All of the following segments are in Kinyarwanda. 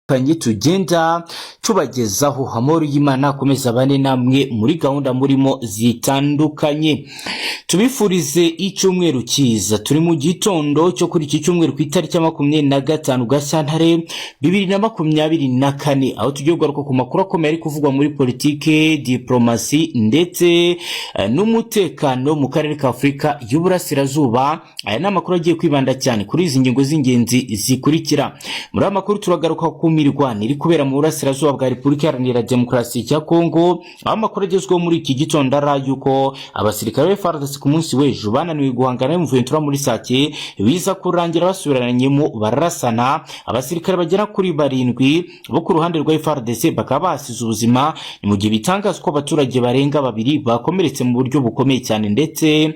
Tugenda tubagezaho. Amahoro y'Imana akomeza abane namwe muri gahunda murimo zitandukanye. Tubifurize icyumweru cyiza. Turi mu gitondo cyo kuri iki cyumweru, ku itariki ya 25 Gashyantare 2024, aho tugiye kugaruka ku makuru akomeye ari kuvugwa muri politike, diplomasi ndetse n'umutekano mu karere ka Afurika y'Uburasirazuba. Aya ni amakuru agiye kwibanda cyane kuri izi ngingo z'ingenzi zikurikira. Muri aya makuru turagaruka ku mirwano iri kubera mu burasirazuba bwa Repubulika Iharanira Demokarasi ya Kongo, aho amakuru agezweho muri iki gitondo ari yuko abasirikare ba FARDC ku munsi w'ejo bananiwe guhangana na M23 muri Sake, biza kurangira basubiranyemo bararasana. Abasirikare bagera kuri barindwi bo ku ruhande rwa FARDC bakaba basize ubuzima. Ni mu gihe bitangazwa ko abaturage barenga babiri bakomeretse mu buryo bukomeye cyane, ndetse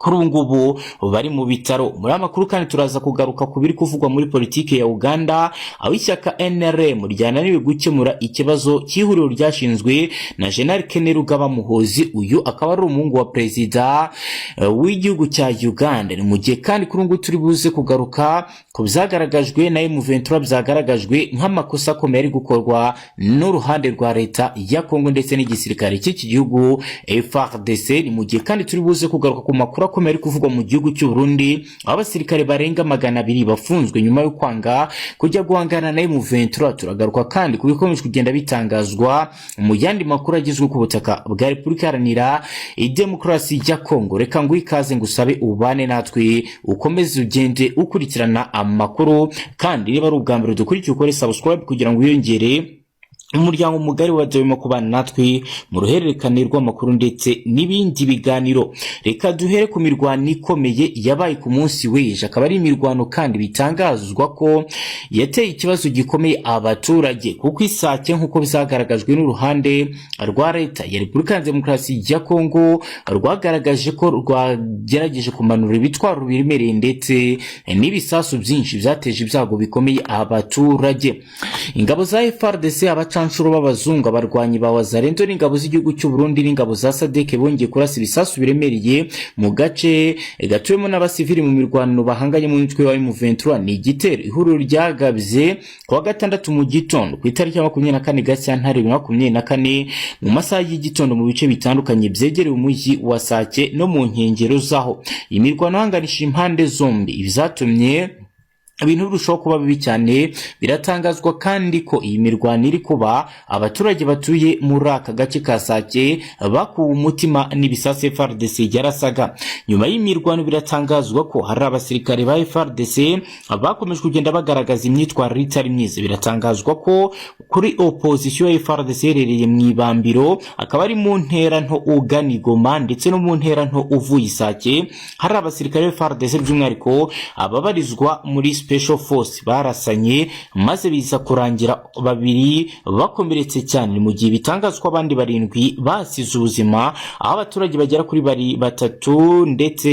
kuri ubu ngubu bari mu bitaro. Muri aya makuru kandi turaza kugaruka ku biri kuvugwa muri politiki ya Uganda, aho ishyaka NRM ryananiwe gukemura ikibazo cy'ihuriro ryashinzwe na General Kainerugaba Muhoozi. Uyu akaba ari umuhungu wa perezida w'igihugu cya Uganda. Ni mu gihe kandi kuri ubu ngubu turi buze kugaruka ku byagaragajwe na M23, byagaragajwe nk'amakosa akomeye ari gukorwa n'uruhande rwa leta ya Kongo ndetse n'igisirikare cy'iki gihugu FARDC. Ni mu gihe kandi turi buze kugaruka ku makuru akomeye ari kuvugwa mu gihugu cy'u Burundi, aho abasirikare barenga 200 bafunzwe nyuma yo kwanga kujya guhangana na M23. Turagaruka kandi ku bikomeje kugenda bitangazwa mu yandi makuru agizwe ku butaka bwa Repubulika Iharanira Demokarasi ya Kongo. Reka nguhe ikaze, ngusabe ubane natwe, ukomeze ugende ukurikirana amakuru. Kandi niba ari ubwa mbere dukurikiye, ukore subscribe kugira ngo wiyongere umuryango mugari wajyamo kubana natwe mu ruhererekane rw'amakuru ndetse n'ibindi biganiro. Reka duhere ku mirwano ikomeye yabaye ku munsi w'ejo, akaba ari imirwano kandi bitangazwa ko yateye ikibazo gikomeye abaturage, kuko i Sake, nk'uko byagaragajwe n'uruhande rwa leta ya Repubulika ya Demokarasi ya Kongo, rwagaragaje ko rwagerageje kumanura ibitwaro biremereye ndetse n'ibisasu byinshi byateje ibyago bikomeye abaturage. Ingabo za FARDC, abacanshuro b'abazungu, abarwanyi ba Wazalendo n'ingabo z'igihugu cy'u Burundi n'ingabo za SADC bongeye kurasa ibisasu biremereye mu gace gatuwemo n'abasivili mu mirwano bahanganye mu mutwe wa M23. Ni igitero ihuriro ryagabye ku wa gatandatu mu gitondo, ku itariki ya 24 Gashyantare 2024, mu masaha y'igitondo, mu bice bitandukanye byegereye umujyi wa Sake no mu nkengero zaho. Iyi mirwano ihanganishije impande zombi ibyatumye ibintu birushaho kuba bibi cyane. Biratangazwa kandi ko iyi mirwano iri kuba, abaturage batuye muri aka gace ka Sake bakuwe umutima n'ibisasu FARDC yarasaga. Nyuma y'imirwano, biratangazwa ko hari abasirikare ba FARDC bakomeje kugenda bagaragaza imyitwarire itari myiza. Biratangazwa ko kuri opposition ya FARDC iherereye mu Ibambiro, akaba ari mu ntera nto ugana i Goma ndetse no mu ntera nto uvuye i Sake, hari abasirikare ba FARDC, by'umwihariko ababarizwa muri Special Force, barasanye maze biza kurangira babiri bakomeretse cyane, mu gihe bitangazwa abandi barindwi basize ubuzima, aho abaturage bagera kuri bari batatu ndetse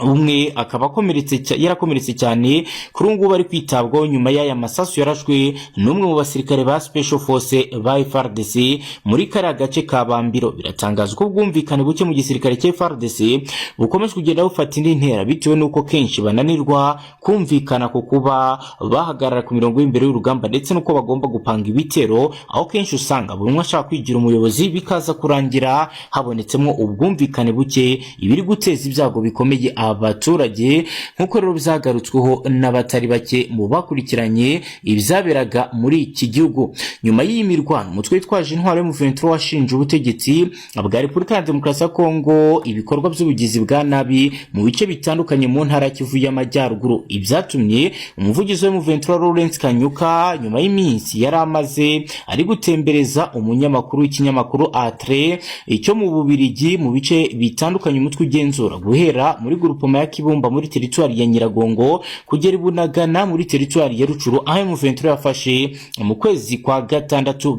umwe akaba akomeretse, yarakomeretse cyane, kuri ubu ngubu bari kwitabwaho nyuma y'aya masasu yarashwe n'umwe mu basirikare ba Special Force ba FARDC muri kariya gace ka Bambiro. Biratangazwa ko ubwumvikane buke mu gisirikare cya FARDC bukomeje kugenda bufata indi ntera, bitewe n'uko kenshi bananirwa kumvikana ku kuba bahagarara ku mirongo y'imbere y'urugamba ndetse n'uko bagomba gupanga ibitero, aho kenshi usanga buri umwe ashaka kwigira umuyobozi, bikaza kurangira habonetsemo ubwumvikane buke, ibiri guteza ibyago bikomeye abaturage, nk'uko rero byagarutsweho n'abatari bake mu bakurikiranye ibyaberaga muri iki gihugu. Nyuma y'iyi mirwano, umutwe witwaje intwaro M23 washinje ubutegetsi bwa Repubulika ya Demokarasi ya Kongo ibikorwa by'ubugizi bwa nabi mu bice bitandukanye mu ntara ya Kivu y'Amajyaruguru, ibyatumye umuvugizi wa M23 Lawrence Kanyuka, nyuma y'iminsi yari amaze ari gutembereza umunyamakuru w'ikinyamakuru Atre icyo mu Bubirigi mu bice bitandukanye umutwe ugenzura, guhera muri grupoma ya Kibumba muri teritwari ya Nyiragongo kugera i Bunagana muri teritwari ya Rutshuru, aho M23 yafashe mu kwezi kwa gatandatu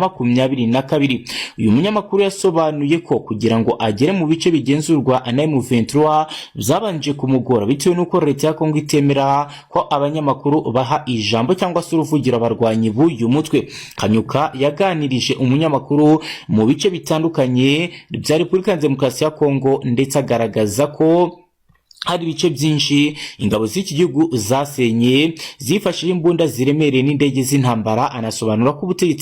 2022. Uyu munyamakuru yasobanuye ko kugira ngo agere mu bice bigenzurwa na M23 byabanje kumugora, bitewe n'uko leta ya Kongo itemera ko abanyamakuru baha ijambo cyangwa se uruvugiro abarwanyi b'uyu mutwe. Kanyuka yaganirije umunyamakuru mu bice bitandukanye bya Repubulika ya Demokarasi ya Kongo, ndetse agaragaza ko Hari ibice byinshi ingabo z'iki gihugu zasenye zifashishije imbunda ziremereye n'indege z'intambara. Anasobanura ko ubutegetsi